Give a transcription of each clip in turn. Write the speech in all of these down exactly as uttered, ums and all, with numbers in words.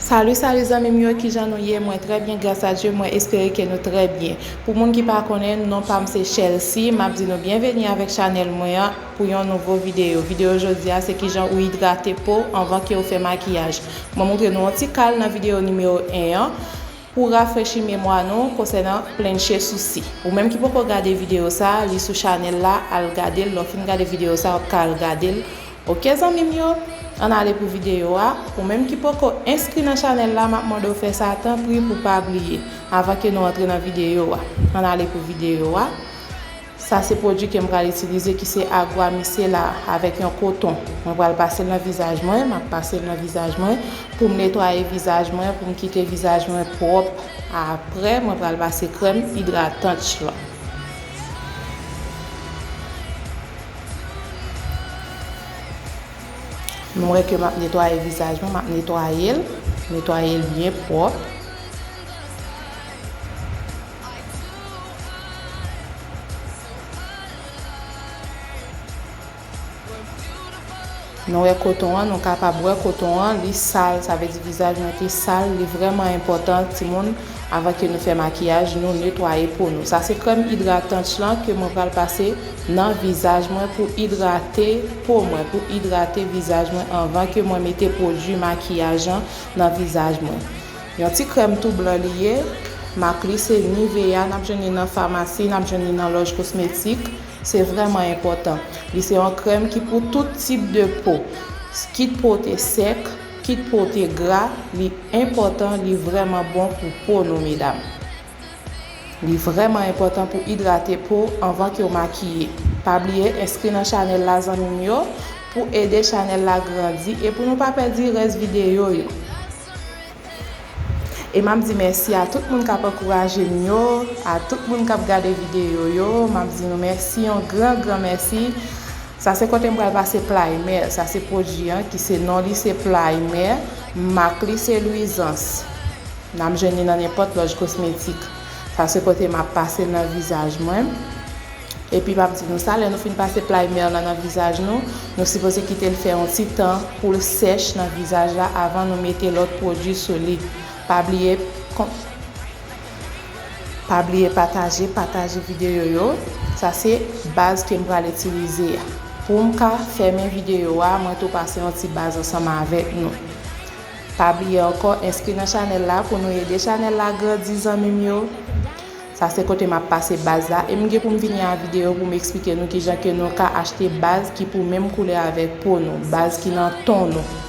Salut, salut zanmi m yo, kijan nou ye? Mwen trè byen, gras a Dye, mwen espere ke nou trè byen. Pou moun ki pa konnen, non pa m se Chelsea, m ap di nou byenveni avèk chanèl mwen an pou yon nouvo videyo. Videyo jodi a se kijan ou idrate po anvan ke ou fè makiyaj. Mwen montre nou yon ti kal nan videyo nimewo en an pou rafrechi memwa nou konsènan plenche sousi. Ou menm ki poko gade videyo sa, li sou chanèl la, al gade l. Lè w fin gade videyo sa, w ap ka al gade l. Oke zanmi m yo, ann ale pou videyo a. Ou menm ki poko enskri nan chanèl la, m ap mande w fè sa tanpri pou pa bliye. Avan ke nou antre nan videyo a, ann ale pou videyo a. Sa se pwodui ke m pral itilize ki se Agua Micellar avèk yon koton. Mwen pral pase l nan vizaj mwen, m ap pase l nan vizaj mwen pou m netwaye vizaj mwen, pou m kite vizaj mwen pwòp. Apre, mwen pral pase krèm idratant lan. Nou wè ke m ap netwaye vizaj mwen, m ap netwaye l, netwaye l byen pwòp. Nou wè koton an, nou kapab wè koton an, li sal, sa vle di vizaj mwen te sal, li vrèman enpòtan, timoun, avan ke nou fè makiyaj, nou netwaye po nou. Sa se krèm idratant lan ke mwen pral pase nan vizaj mwen pou idrate po mwen, pou idrate vizaj mwen anvan ke mwen mete pwodui makiyaj an nan vizaj mwen. Yon ti krèm tou blan li ye, mak li se Nivea, n ap jwenn li nan famasi, n ap jwenn li nan lòj kosmetik. Se vrèman enpòtan. Li se yon krèm ki pou tout tip de po. Kit po w te sèk, kit po w te gra, li enpòtan, li vrèman bon pou po nou, medam. Li vrèman enpòtan pou idrate po anvan ke w makiye. Pa bliye enskri nan chanèl la, zanmi m yo, pou ede chanèl la grandi e pou nou pa pèdi rès videyo yo. E m ap di mèsi a tout moun k ap ankouraje m yo, a tout moun k ap gade videyo yo. M ap di nou mèsi, yon gran, gran mèsi. Sa se kote m pral pase Primer. Sa se pwodui an ki se non li se Primer. Mak li se Luisance. N ap jwenn li nan nenpòt lòj kosmetik. Sa se kote m ap pase l nan vizaj mwen. Epi m ap di nou sa, lè nou fin pase Primer lan nan vizaj nou, nou sipoze kite l fè yon ti tan pou l sèch nan vizaj la avan nou mete lòt pwodui sou li. Pa bliye kon-, pa bliye pataje, pataje videyo yo. Sa se baz ke m pral itilize a. Pou m ka fèmen videyo a, mwen tou pase yon ti baz ansanm avèk nou. Pa bliye ankò, enskri nan chanèl la pou nou ede chanèl la grandi, zanmi m yo. Sa se kote m ap pase baz la. E m gen pou m vini a videyo pou m eksplike nou kijan ke nou ka achte baz ki pou menm koulè avèk po nou, baz ki nan ton nou.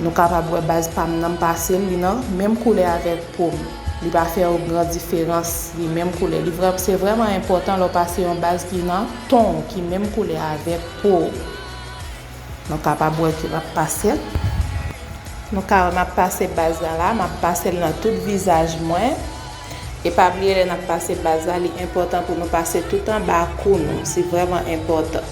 Nou kapab wè baz pa m nan, m pase l, li nan menm koulè avèk po m. Li pa fè yon gran diferans, li menm koulè. Li vrè-, se vrèman enpòtan lè w pase yon baz ki nan ton w, ki menm koulè avèk po w. Nou kapab wè ke m ap pase l. Nou ka wè m ap pase baz la la, m ap pase l nan tout vizaj mwen. E pa bliye lè n ap pase baz la, li enpòtan pou nou pase tout anba kou nou. Se vrèman enpòtan.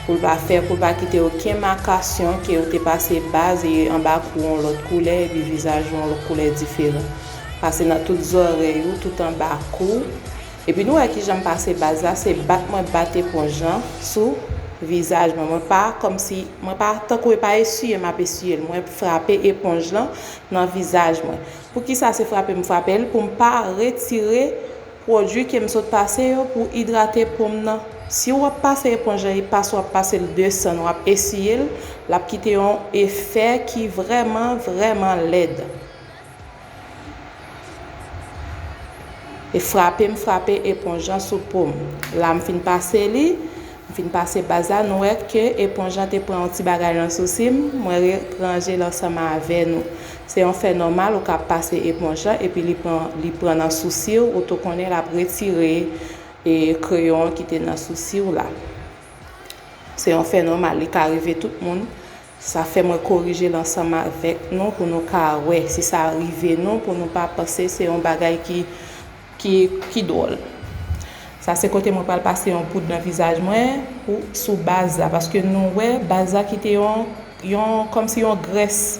Pou l pa fè, pou l pa kite okenn makasyon ke ou te pase baz e anba kou w yon lòt koulè, epi vizaj ou yon lòt koulè diferan. Pase nan tout zòrèy ou, tout anba kou. Epi nou wè kijan m pase baz la, se bat mwen bat eponj lan sou vizaj mwen. Mwen pa kòmsi, mwen pa tankou e pa esiye m ap esiye l. Mwen frape eponj lan nan vizaj mwen. Poukisa se frape m frape l? Pou m pa retire pwodui ke m sot pase yo pou idrate po m nan. Si w ap pase eponj lan, e pa si w ap pase l desann, w ap esiye l, l ap kite yon efè ki vrèman, vrèman lèd. E frape m frape eponj lan sou po m. La m fin pase li, m fin pase baz la, nou wè ke eponj lan te pran yon ti bagay nan sousi m, mwen re-, ranje l ansanm avè nou. Se yon fè nòmal, ou ka pase eponj lan, epi li pran, li pran nan sousi w, ou tou konnen l ap retire, e, kreyon an ki te nan sousi w la. Se yon fè nòmal, li ka rive tout moun. Sa fè mwen korije l ansanm avèk nou pou nou ka wè si sa rive nou, pou nou pa panse se yon bagay ki, ki, ki dwòl. Sa se kote mwen pral pase yon poud nan vizaj mwen pou, sou baz la, paske nou wè baz la kite yon, yon, kòmsi yon grès,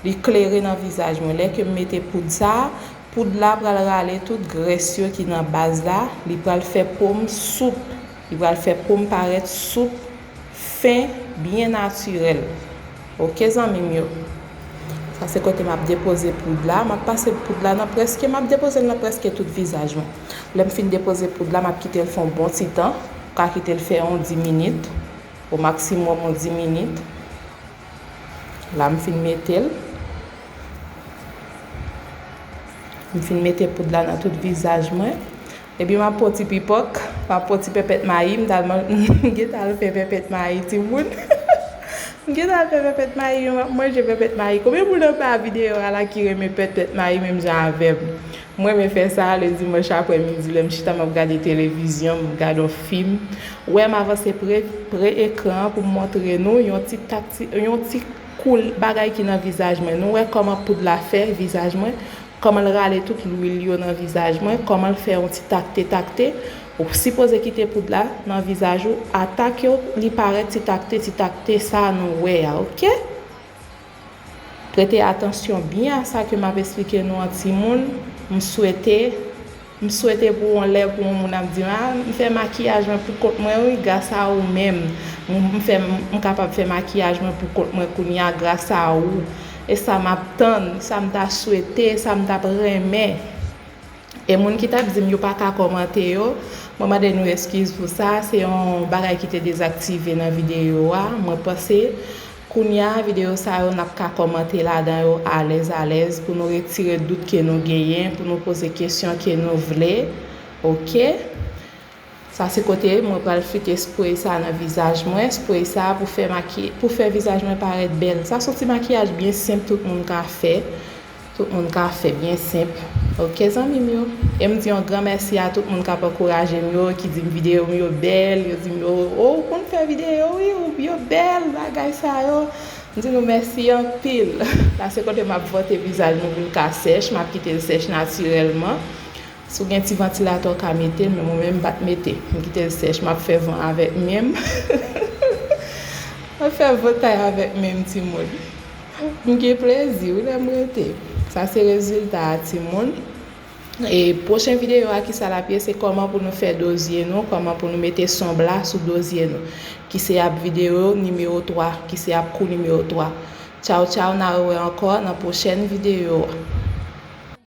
li klere nan vizaj mwen. Lè ke m mete poud sa, poud la pral rale tout grès yo ki nan baz la, li pral fè po m soup, li pral fè po m parèt soup, fen, byen natirèl. Oke, zanmi m yo. Sa se kote m ap depoze poud la. M ap pase poud la nan prèske, m ap depoze l nan prèske tout vizaj mwen. Lè m fin depoze poud la, m ap kite l fè yon bon ti tan. M ka kite l fè yon dis minit, o maksimòm yon dis minit. La, m fin mete l. M fin mete poud la nan tout vizaj mwen. Epi m ap pran ti pipòk, m ap pran ti pèpèt mayi, m t al man-, m gentan al fè pèpèt mayi, timoun. M gentan al fè pèpèt mayi, m ap manje pèpèt mayi. Konbyen moun anba videyo a la ki renmen pèpèt mayi menm jan avè m? Mwen renmen fè sa le dimanch aprè midi, lè m chita m ap gade televizyon, m gade yon fim. Ou wè m avanse pre, pre ekran an pou m montre nou yon ti takti, yon ti koul bagay ki nan vizaj mwen. Nou wè kòman poud la fè vizaj mwen, kòman l rale tout lwil yo nan vizaj mwen, kòman l fè yon ti takte takte. Ou sipoze kite poud la nan vizaj ou, ata ke li parèt ti takte ti takte sa nou wè a, oke? Prete atansyon byen a sa ke m ap esplike nou an, timoun. M swete, m swete pou yon lè pou yon moun ap di m, a, m fè makiyaj mwen pou kont mwen, wi, gras a ou menm. M, m fè, m kapab fè makiyaj mwen pou kont mwen kounye a gras a ou. E sa m ap tann, sa m ta swete, sa m t ap renmen. E moun ki t ap di m yo pa ka kòmante yo, mwen mande nou eskiz pou sa. Se yon bagay ki te dezaktive nan videyo a. Mwen panse kounye a, videyo sa yo, n ap ka kòmante ladan yo alèz alèz pou nou retire dout ke nou genyen, pou nou poze kesyon ke nou vle. Oke? Sa se kote mwen pral fite spray sa nan vizaj mwen. Spray sa pou fè maki-, pou fè vizaj mwen parèt bèl. Sa se yon ti makiyaj byen senp tout moun ka fè. Tout moun ka fè byen senp. Oke, zanmi m yo? E m di yon gran mèsi a tout moun k ap ankouraje m yo, ki di m videyo m yo bèl, yo di m yo, o, ou konn fè videyo, wi, ou, yo bèl, bagay sa yo. M di nou mèsi anpil. La se kote m ap vante vizaj mwen pou l ka sèch, m ap kite l sèch natirèlman. Si w gen ti vantilatè, w ka mete l, men mwen menm, m pa t mete. M kite l sèch, m ap fè van avèk men m. M ap fè vantay avèk men m, timoun. M gen plezi, wi, lè m rete. Sa se rezilta a, timoun. E pwochen videyo a, kisa l ap ye, se kòman pou nou fè do zye nou, kòman pou nou mete sonbla sou do zye nou. Ki se ap videyo nimewo twa, ki se ap kou nimewo twa. Tchaw, tchaw, n a rewè ankò nan pwochèn videyo a.